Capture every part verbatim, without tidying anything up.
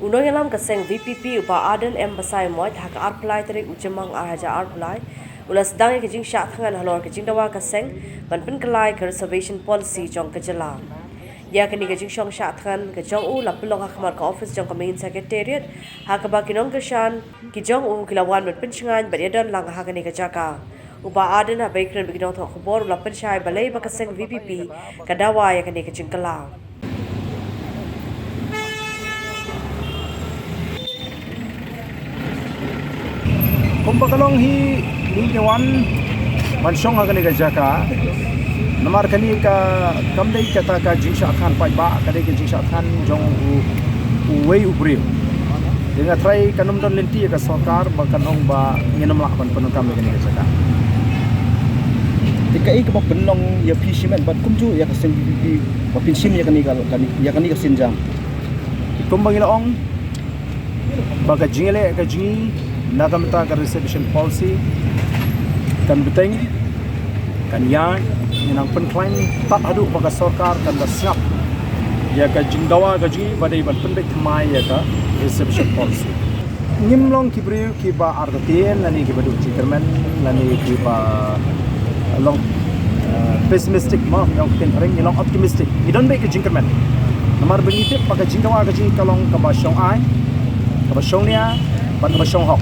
U nongïalam ka seng VPP u Bah Ardent M Basaiawmoit ha ka arphew lai tarik u Jymmang arhajar arphew lai u la sdang ïa ka jingshah thngan halor ka jingdawa ka seng ban pynkylla ïa ka reservation policy jong ka jylla. Ïa kane ka jingshong shah thngan ka jong u la pynlong ha khmat ka ophis jong ka main secretariat, ha kaba ki nongkyrshan ki jong u ki la wan ban pynshngaiñ bad ïadon lang ha kane ka jaka. U Bah Ardent haba ïakren bad ki nongthoh khubor u la pynshai balei ba ka seng VPP ka dawa ïa kane ka jingkylla. Kumba ka long hi, ngi wan ban shong ha kane ka jaka. Namar kane ka, kam dei kata ka jingshah thngan paidbah, ka dei ka jingshah thngan jong u, uwei u briew. Te nga trai kan ym don lynti ïa ka sorkar ba kan ong ba ngin ym lah ban pyndonkam ïa kane ka jaka. Te kaei kaba pynlong ïa phi shimet bad kumjuh ïa ka seng VPP ba phin shim ïa kane ka, kane, ïa kane ka sienjam? Kumba ngi la ong ba ka jingïaleh ka jong ngi na ka bynta ka reservation policy kan bteng, kan ïaid, ngin nang pynkhlaiñ tad haduh ba ka sorkar kan da sngap ïa ka jingdawa ka jong ngi ba dei ban pynbeit thymmai ïa ka reservation policy. Ngim long ki briew kiba artatien lane kiba duh jingkyrmen lane kiba long, eh, pessimistic mo, ngi ong ktien phareng, ngi long optimistic. Ngi don beit ka jingkyrmen. Namar ba ngi tip ba ka jingdawa ka jong ngi ka long kaba shong aiñ, kaba shong nia bad kaba shong hok.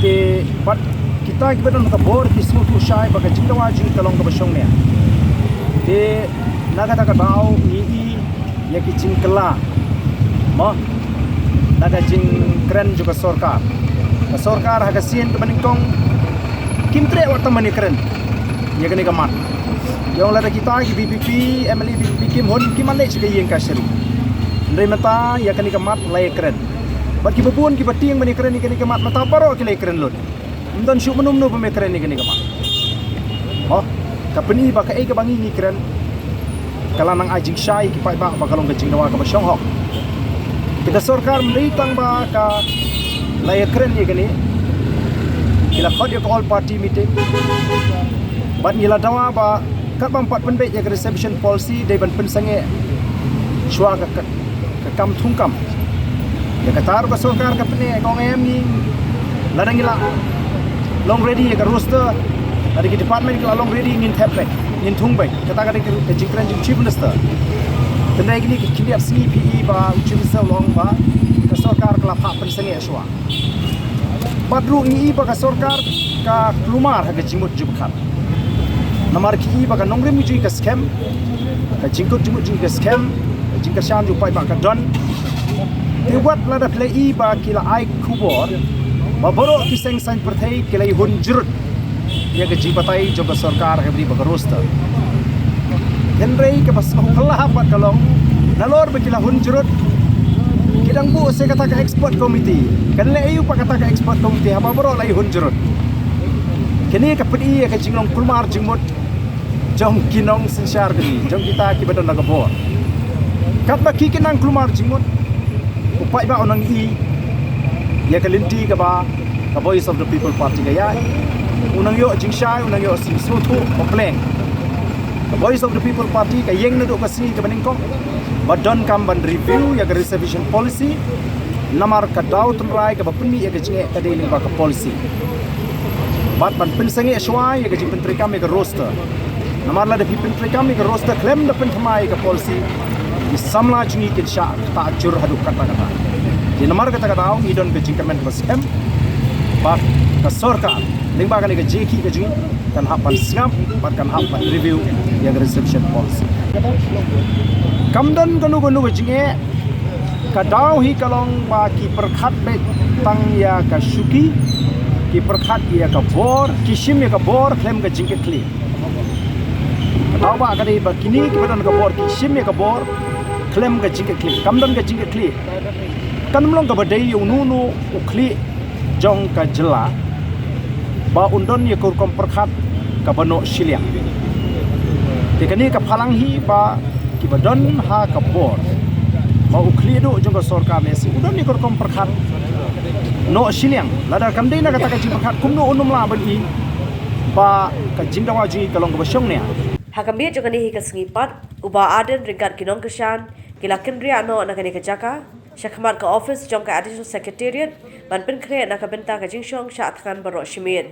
Te bad kita kiba don ha ka bor ki sngewthuh shai ba ka jingdawa jong ngi ka long kaba shong nia. Te na kata ka daw ngi i ïa ki jingkylla mo na ka jingkren jong ka sorkar. Ka sorkar ha ka sien kaba nyngkong kim treh wat tang ban ïakren ïa kane ka mat. Ïa ong lada kita ki VPP, MLA VPP kim hun, kim leit sha ka ïing kashari. Hynrei mynta ïa kane ka mat la ïakren. Bad kiba bun kiba tieng ban ïakren ïa kane ka mat mynta baroh ki la ïakren lut. Ym don shuh mynno mynno ba me kren ïa kane ka mat. Oh, ka pyni ba kaei kaba ngi ngi kren ka la nang ai jingshai ki paidbah ba ka long ka jingdawa kaba shong hok. Kita sorkar ym dei tang ba ka la ïakren ïa kane, ki la khot ïa ka all party meeting. Bad ngi la dawa ba katba ym pat pynbeit ïa ka reservation policy dei ban pynsangeh shuwa ka, ka, ka kam thungkam. Ïa kata ruh ka sorkar ka pyni ka ong em ngi, lada ngi la long ready ïa ka roster, lada ki department ki la long ready ngin thep beit, ngin thung beit. Kata ka dei ka jingkren jong u Chief Minister. Hynrei kine ki khyndiat sngi phi i ba u Chief Minister u la ong ba ka sorkar ka la phah pynsangeh shuwa. Bad ruh ngi i ba ka sorkar ka kulmar ha ka jingmut jingpyrkhat. Namar ki i ba ka nongrim jong ngi ka skhem, ka jingkut jingmut jong ngi ka skhem, ka jingkyrshan jong u paidbah ka don. Te wat lada phi la i ba ki la ai khubor ba baroh ki seng saiñ pyrthei ki la ïahun jrut ïa ka jingbatai jong ka sorkar ha kaba ïadei bad ka roster. Hynrei kaba sngewphylla bad ka long, nalor ba ki la hun jrut, ki dang buh sa kata ka expert committee. Kan leh aïu pat kata ka expert committee haba baroh la ïahun jrut? Kane ka pyni ïa ka jinglong kulmar jingmut jong ki nongsynshar kane, jong kita kiba don la ka bor. Katba ki ki nang kulmar jingmut, u paidbah u nang i ïa ka lynti kaba ka Voice of the People Party ka ïaid. U nang ïoh jingshai, u nang ïoh jingsngewthuh ba pleng. Ka Voice of the People Party ka ïeng naduh ka sngi kaba nyngkong ba donkam ban review ïa ka reservation policy. Namar ka daw tynrai kaba pynmih ïa ka jingeh ka dei lyngba ka policy. Bad ban pynsangeh shuwa ïa ka jingpyntreikam ïa ka roster. Namar lada phi pyntreikam ïa ka roster khlem da pynthymmai ïa ka policy, ki samla jong ngi kin shah ktah jur haduh katta katta. Te namar kata ka daw ngi don ka jingkyrmen ba skhem ba ka sorkar lyngba kane ka jingïakhih ka jong ngi kan hap ban sngap bad kan hap ban review ïa ka reservation policy. Kam don kano kano ka jingeh, ka daw hi ka long ba ki pyrkhat beit tang ïa ka shuki, ki pyrkhat ïa ka bor, ki shim ïa ka bor khlem ka jingkitkhlieh. Ka daw ba ka dei ba kine kiba don ka bor ki shim ïa ka bor khlem ka jingkitkhlieh. Kam don ka jingkitkhlieh. Kan ym long kaba dei ïa uno uno u khlieh jong ka jylla ba un don ïa ka rukom pyrkhat kaba noh shiliang. Te kane ka phalang hi ba kiba don ha ka bor ba u khlieh duh jong ka sorkar ne si u don ïa ka rukom pyrkhat noh shiliang. Lada kam dei na kata ka jingpyrkhat kumno un ym lah ban i ba ka jingdawa jong ngi ka long kaba shong nia. Ha ka miet jong kane hi ka sngi pat, u Bah Ardent ryngkat ki nongkyrshan ki la kynriah noh na kane ka jaka. shakhmat ka ophis jong ka Additional Secretariat ban pynkhreh na ka bynta ka jingshong shah thngan baroh shi miet.